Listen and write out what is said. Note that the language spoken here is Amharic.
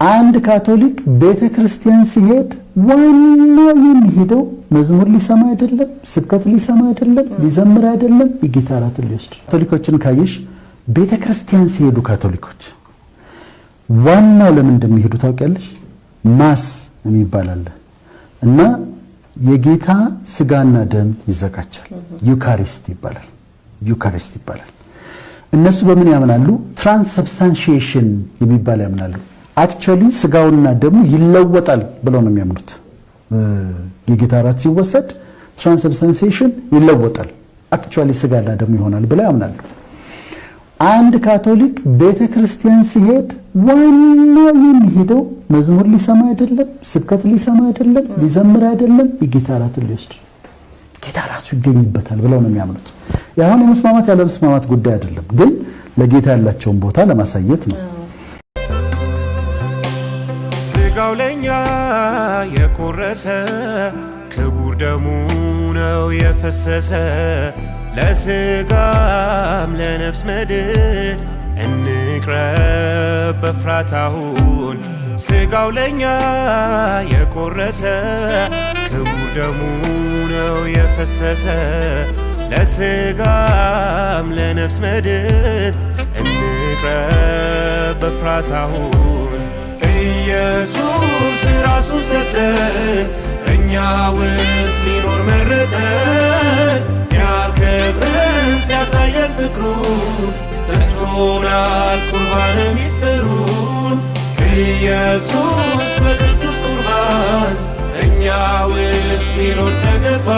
አንድ ካቶሊክ ቤተ ክርስቲያን ሲሄድ ዋናው የሚሄደው መዝሙር ሊሰማ አይደለም፣ ስብከት ሊሰማ አይደለም፣ ሊዘምር አይደለም፣ የጌታ እራትን ሊወስድ። ካቶሊኮችን ካየሽ ቤተ ክርስቲያን ሲሄዱ ካቶሊኮች ዋናው ለምን እንደሚሄዱ ታውቂያለሽ? Mass የሚባል አለ እና የጌታ ስጋና ደም ይዘጋጃል። Eucharist ይባላል። Eucharist ይባላል። እነሱ በምን ያምናሉ? Transubstantiation የሚባል ያምናሉ። Actually ስጋውና ደሙ ይለወጣል ብለው ነው የሚያምኑት። የጌታ እራት ሲወሰድ transubstantiation ይለወጣል፣ actually ስጋና ደሙ ይሆናል ብለው ያምናሉ። አንድ ካቶሊክ ቤተ ክርስቲያን ሲሄድ ዋናው የሚሄደው መዝሙር ሊሰማ አይደለም፣ ስብከት ሊሰማ አይደለም፣ ሊዘምር አይደለም፣ የጌታ እራትን ሊወስድ፣ ጌታ ራሱ ይገኝበታል ብለው ነው የሚያምኑት። የአሁን የመስማማት ያለመስማማት ጉዳይ አይደለም፣ ግን ለጌታ ያላቸውን ቦታ ለማሳየት ነው። ስጋው ለኛ የቆረሰ፣ ክቡር ደሙ ነው የፈሰሰ፣ ለስጋም ለነፍስ መድን እንቅረብ በፍርሃት አሁን። ስጋው ለኛ የቆረሰ፣ ክቡር ደሙ ነው የፈሰሰ፣ ለስጋም ለነፍስ መድን እንቅረብ በፍርሃት አሁን። ኢየሱስ ራሱን ሰጠን፣ እኛ ውስጥ ሊኖር መረጠን። ሲያከብረን ሲያሳየን ፍቅሩን፣ ሰጥቶናል ቁርባነ ሚስጥሩን። ኢየሱስ በቅዱስ ቁርባን እኛ ውስጥ ሊኖር ተገባ።